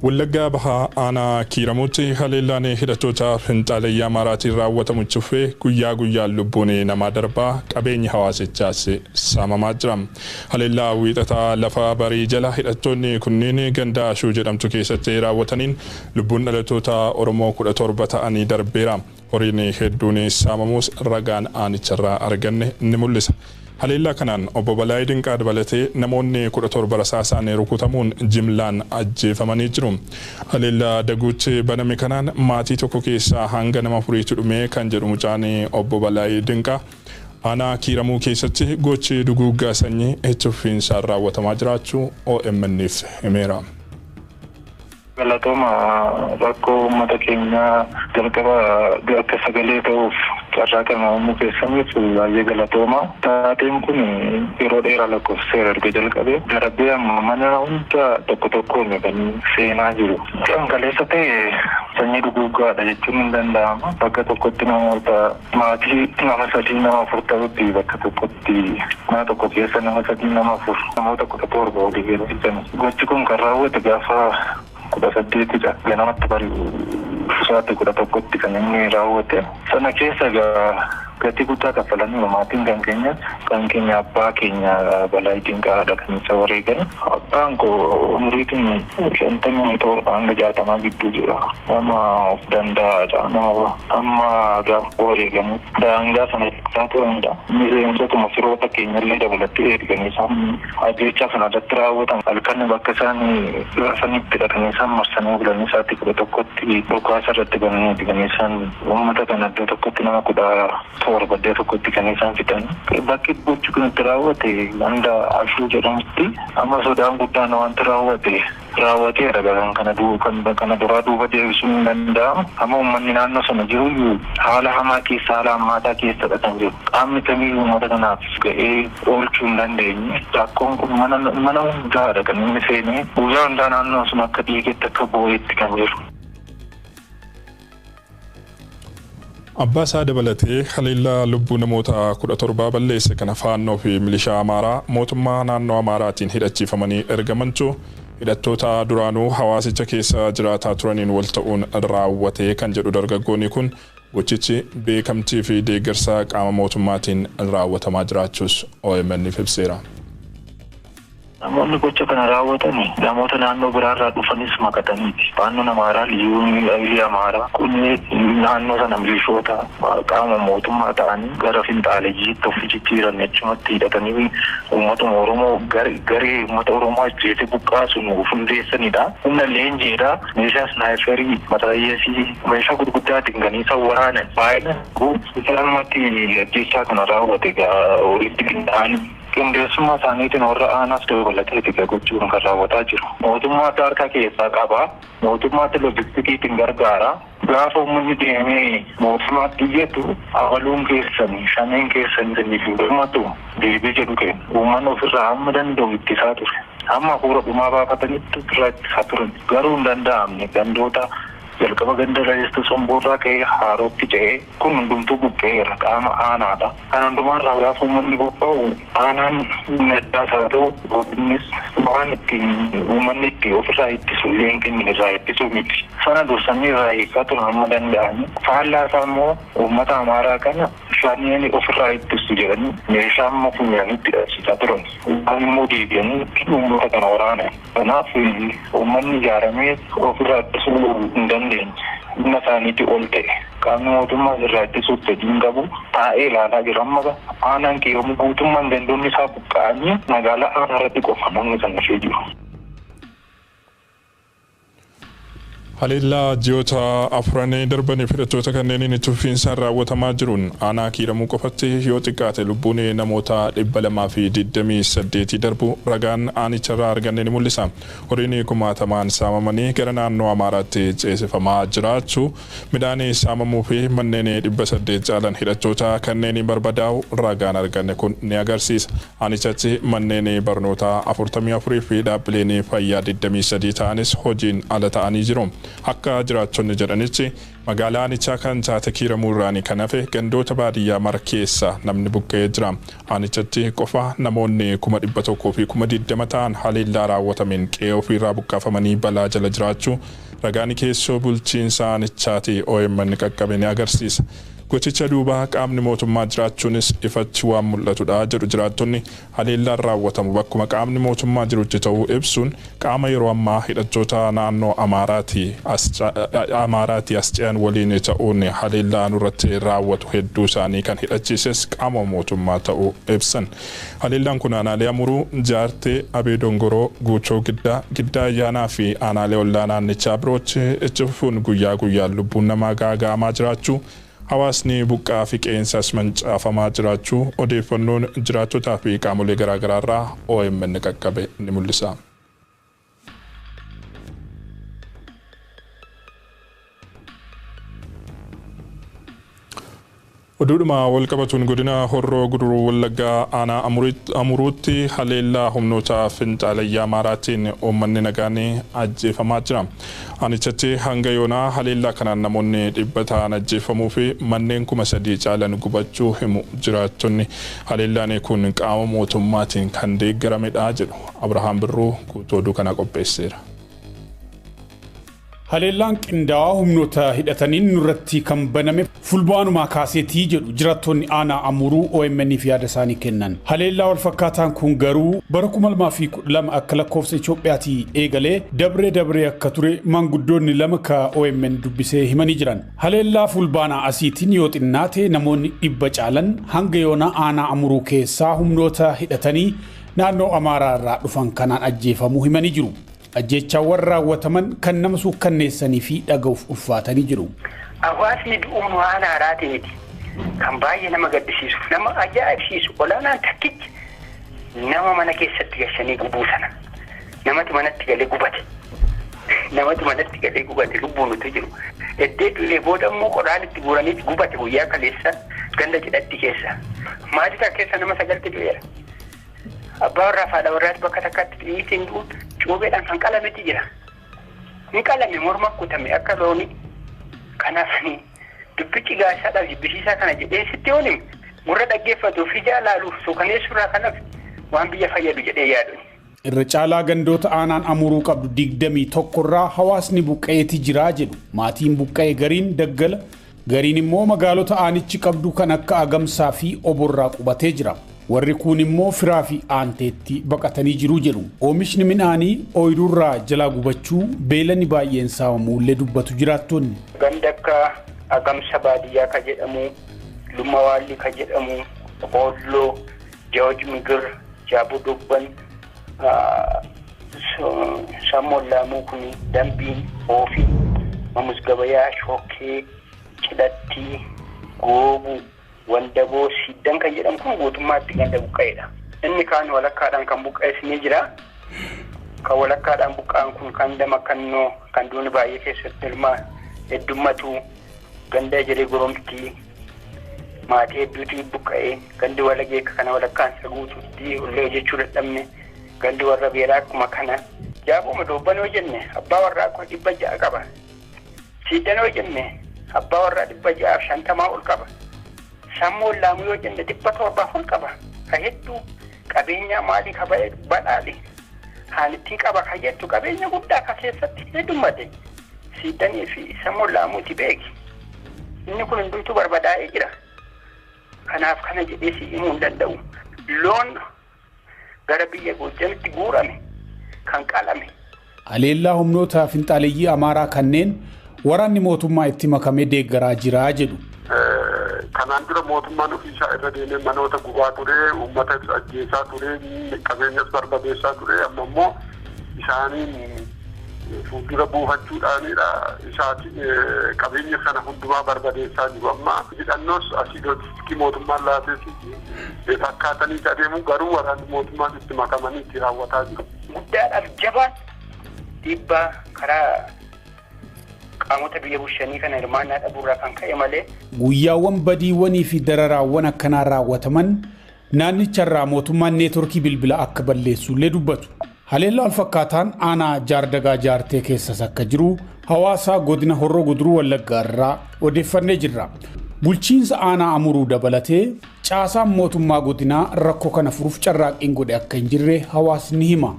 Wallaggaa Bahaa aanaa Kiiramuutti haleellaan hidhattoota finxaaleyyaa Amaaraatiin raawwatamu cufee guyyaa guyyaan lubbuun namaa darbaa, qabeenyi hawaasichaas saamamaa jira. Haleellaa Wiixataa lafa barii jala hidhattoonni kunneen ganda Ashuu jedhamtu keessatti raawwataniin lubbuun dhalattoota Oromoo 17 ta'anii darbeera. Horiin hedduun saamamuus ragaan aanicharraa arganne ni mul'isa. Haleellaa kanaan obbo Balaayii Dinqaa dabalatee namoonni 17 rasaasaan rukutamuun jimlaan ajjeefamanii jiru. Haleellaa daguutti baname kanaan maatii tokko keessaa hanga nama 4tu dhume kan jedhu mucaan obbo Balaayii Dinqaa, aanaa Kiiramuu keessatti gochi duguuggaa sanyii itti fufiinsaan raawwatamaa jiraachuu OMN'f himeera. Galatooma, rakkoo uummata keenyaa jalqaba akka sagalee ta'uuf carraa kana uumuu keessaniif baay'ee galatooma. Taateen kun yeroo dheeraa lakkoofseera erga jalqabe, darbee amma mana hunda tokko tokkoon kan seenaa jiru. Kan kaleessa ta'e sanyii duguuggaadha jechuun hin danda'ama. Bakka tokkotti namoota maatii nama sadii, nama afur ta'utti, bakka tokkotti mana tokko keessa nama sadii, nama afur, namoota 17 walii galchisan. Gochi kun kan raawwate gaafa 18dha, ganamatti bari'u sa'aatii 11tti kan inni raawwate. Sana keessa egaa gatii guddaa kaffalanii maatiin kan keenya abbaa keenya Balaa Dinqaadha kan isa wareegan. Abbaan koo umriitiin 57 hanga 60 gidduu jira. Nama of danda'aadha. Nama amma gaafa wareegamu daangaa sana isaa turanidha. Miseensotuma firoota keenya illee dabalatee erganii isaan ajjeechaa sana irratti raawwatan, halkan bakka isaan rafanitti dhaqanii isaan marsanii bulanii sa'aatii 11tti dhukaasa irratti bananii kan isaan uummata kana iddoo tokkotti nama 17 iddoo tokkotti kan isaan fixan. Bakki gochi kun itti raawwate ganda Ashuu jedhamutti. Amma sodaan guddaan wanti raawwate raawwateera, kan kana kan kana duraa duuba deebisuun hin danda'amu. Amma uummanni naannoo sana jiru haala hamaa keessa, haala hammaataa keessadha kan jiru. Qaamni kamiyyuu uummata kanaaf ga'ee oolchuu hin dandeenye. Rakkoon kun mana mana hundaadha kan inni seenee, guyyaa hundaa naannoon sun akka dhiigetti, akka boo'etti kan jiru. Abbaa isaa dabalatee haleellaa lubbuu namoota 17 balleesse kana Faannoo fi milishaa Amaaraa mootummaa naannoo Amaaraatiin hidhachiifamanii ergamantu hidhattoota duraanuu hawaasicha keessa jiraataa turaniin wal ta'uun raawwatee kan jedhu dargaggoonni kun, gochichi beekamtii fi deeggarsa qaama mootummaatiin raawwatamaa jiraachuus OMN ibseera. Namoonni gocha kana raawwatan namoota naannoo biraarraa dhufanis makataniiti. Faannoon Amaaraa, liyyuu Hayilii Amaaraa kun naannoo sana milishoota qaama mootummaa ta'anii gara finxaaleyyiitti of jijjiiran achumatti hidhatanii uummatuma Oromoo, garee uummata Oromoo ajjeese buqqaasuun of hundeessanidha. Humna leenjiidha. Meeshaa sniperii, matarayyeesii, meeshaa gurguddaatiin kan isaan waraanan. Baay'inaan isaanumatti ajjeechaa kana raawwate walitti qindaa'anii, qindeessummaa isaaniitiin warra aanaas dabalateeti gochuun kan raawwataa jiru. Mootummaatu harka keessaa qaba. Mootummaatti loojistikiitiin gargaara. Gaafa uummanni deemee mootummaatti iyyatu, abaluun keessan, shaneen keessan isiniif uummatu deebii jedhu kenna. Uummanni ofirraa hamma danda'u ittisaa ture. Hamma hafuura dhumaa baafatanitti ofirraa ittisaa turan. Garuu hin danda'amne. Gandoota jalqaba ganda Lalistuu Somboorraa ka'ee Haarootti ce'ee kun hundumtuu buqqa'eera, qaama aanaadha. Kan hundumaarraa gaafa uummanni bobba'u, aanaan humna addaas haa ta'u godinnis waan ittiin uummanni itti ofirraa ittisu illee hin kennine, irraa ittisuu miti. Sana dursanii irraa hiikaa turan hamma danda'anii. Faallaa isaa immoo uummata Amaaraa kana shaneen ofirraa ittisu jedhanii meeshaa amma funyaanitti hidhachiisaa turan. Isaan immoo deebi'anii uummata kana waraanan. Kanaaf uummanni ijaaramee ofirraa ittisuu hin dandeenye. Humna isaaniitii ol ta'e. Qaamni mootummaa irraa ittisuuf fedhii hin qabu. Taa'ee ilaalaa jira. Amma aanaan Kiiramuu guutummaan gandoonni isaa buqqa'anii magaalaa aanaa irratti qofa namni kan dhufee jiru. Haleellaa ji'oota 4 darbaniif hidhattoota kanneeniin itti fufiinsaan raawwatamaa jiruun aanaa Kiiramuu qofatti yoo xiqqaate lubbuun namoota 228 darbu ragaan aanicharraa arganne ni mul'isa. Horiin kumaatamaan saamamanii gara naannoo Amaaraatti ceesifamaa jiraachuu, midhaan saamamuu fi manneen 800 caalan hidhattoota kanneeniin barbadaa'u ragaan arganne kun ni agarsiisa. Aanichatti manneen barnootaa 44 fi dhaabbileen fayyaa 23 ta'anis hojiin ala ta'anii jiru. Akka jiraattonni jedhanitti, magaalaa aanichaa kan taate Kiiramuu irraan kan hafe gandoota baadiyyaa mara keessa namni buqqa'ee jira. Aanichatti qofa namoonni 120,000 ta'an haleellaa raawwatameen qe'ee ofiirraa buqqaafamanii balaa jala jiraachuu ragaan keessoo bulchiinsa aanichaati OMN qaqqabe ni agarsiisa. Gochicha duuba qaamni mootummaa jiraachuunis ifatti waan mul'atudha jedhu jiraattonni. Haleellaan raawwatamu bakkuma qaamni mootummaa jirutti ta'uu ibsuun, qaama yeroo ammaa hidhattoota naannoo Amaaraati as ce'an waliin ta'uun haleellaa nurratti raawwatu hedduu isaanii kan hidhachiises qaama mootummaa ta'uu ibsan. Haleellaan kun aanaalee Amuruu, Jaartee, Abee Dongoroo, Guuchoo Giddaa, Giddaa Ayyaanaa fi aanaalee ollaa naannichaa birootti itti fufuun guyyaa guyyaan lubbuun namaa gaaga'amaa jiraachuu, hawaasni buqqaa fi qe'eensas mancaafamaa jiraachuu odeeffannoon jiraattotaa fi qaamolee garaagaraa irraa OMN qaqqabe ni mul'isa. Oduudhuma wal qabatuun, godina Horroo Guduruu Wallaggaa aanaa Amuruutti haleellaa humnoota finxaalayyaa Amaaraatiin uummanni nagaan ajjeefamaa jira. Aanichatti hanga yoonaa haleellaa kanaan namoonni 100 ta'an ajjeefamuu fi manneen 3,000 caalan gubachuu himu jiraattonni. Haleellaan kun qaama mootummaatiin kan deeggaramedha jedhu. Abrahaam Birruu guutuu oduu kana qopheesseera. Haleellaan qindaa'aa humnoota hidhataniin nurratti kan baname fulbaanumaa kaaseetii jedhu jiraattonni aanaa Amuruu OMN fi yaada isaanii kennan. Haleellaa wal fakkaataan kun garuu bara 2012 akka lakkoofsa Itoophiyaatii eegalee dabree dabree akka ture maanguddoonni lama ka OMN dubbisee himanii jiran. Haleellaa fulbaanaa asiitiin yoo xinnaate namoonni 100 caalan hanga yoona aanaa Amuruu keessaa humnoota hidhatanii naannoo Amaaraa irraa dhufan kanaan ajjeefamuu himanii jiru. Ajjeechaawwan raawwataman kan nama suukkanneessanii fi dhaga'uuf ulfaatanii jiru. Hawaasni du'uun waan haaraati miti. Kan baay'ee nama gaddisiisu, nama ajaa'ibsiisu, olaanaan takkichi nama mana keessatti galchanii gubuu sana. Namatu manatti galee gubate. Namatu manatti galee gubate lubbuun utuu jiru. Eddee du'ee booda immoo qoraan itti guuranii gubate guyyaa kaleessa ganda cidhatti keessa. Maatii keessa nama sagalti du'eera. Abbaa warraa fi haadha warraatti bakka takkaatti xiyyiitiin du'uun cuubeedhaan kan qalametti jira. Ni qalame, morma kutame akka loonii. Kanaaf dubbichi gaashaadhaaf jibbisiisaa kana jedhee sitti yoon hime, gurra dhaggeeffatuuf ija ilaaluuf suukaneessuurraa kanaaf waan biyya fayyadu jedhee yaadu. Irra caalaa gandoota aanaan Amuruu qabdu 21 irraa hawaasni buqqa'eeti jiraa jedhu. Maatiin buqqa'e gariin daggala, gariin immoo magaalota aanichi qabdu kan akka Agamsaa fi Oborraa qubatee jira. Warri kuun immoo firaa fi aanteetti baqatanii jiru jedhu. Oomishni midhaanii ooyiruurraa jalaa gubachuu, beelanni baay'een saamamuullee dubbatu jiraattonni. Ganda akka Agamsa baadiyyaa ka jedhamu, Lumawaalli ka jedhamu, Qoolloo, Jawaaj Migir, Jaaboo Dobban, Sammoon Laamuu kun, Dambiin, Oofii, Mamus Gabayaa, Shokkee, Cidhattii, Goobuu, Wandaboo, Siddan kan jedhamu kun guutummaatti ganda buqqa'edha. Inni kaan walakkaadhaan kan buqqa'es ni jira. Kan walakkaadhaan buqqa'an kun kan Damakkannoo, kan duuni baay'ee keessatti hirmaa heddummatu, ganda Ejeree Goromtii maatii hedduutu buqqa'ee, gandi Walagee kana walakkaan isa guutuutti illee hojjechuu dadhabne, gandi warra beeraa akkuma kana. Jaabuma Doobban yoo jenne abbaa warraa akkuma 600 qaba. Siiddan yoo jenne abbaa warraa 650 ol qaba. Sammoon Laamuu yoo jenne 700 ol qaba. Ka hedduu qabeenya maalii ka badhaadhe haalittiin qaba ka jettu qabeenya guddaa ka keessatti heddummate Siiddanii fi Sammoon Laamuuti beeki. Inni kun hundumtuu barbadaa'ee jira. Kanaaf kana jedhee si himuu hin danda'u. Loon gara biyya Goojjamitti guurame kan qalame. Haleellaa humnoota finxaaleeyyii Amaaraa kanneen waraanni mootummaa itti makamee deeggaraa jira jedhu. Kanaan dura mootummaan ofiisaa irra deemee manoota gubaa ture, uummata ajjeesaa ture, qabeenyas barbadeessaa ture. Amma immoo isaaniin fuuldura buufachuudhaanidha isaati qabeenya sana hundumaa barbadeessaa jiru. Amma hidhannoos asii loojistikii mootummaan laateefi fakkaatanii adeemu, garuu waraanni mootummaan itti makamanii itti raawwataa jiru. Guddaadhaaf jabaan dhiibbaa karaa qaamota biyya bulchanii kana hirmaannaa dhabuurraa kan ka'e malee. Guyyaawwan badiiwwanii fi dararaawwan akkanaa raawwataman naannicharraa mootummaan neetworkii bilbilaa akka balleessullee dubbatu. Haleellaa walfakkaataan aanaa Jaardagaa Jaartee keessas akka jiru Hawaasa godina Horroo Guduruu Wallaggaa irraa odeeffannee jirra. Bulchiinsa aanaa Amuruu dabalatee caasaan mootummaa godinaa rakkoo kana furuuf carraaqqiin godhe akka hin jirre hawaasni hima.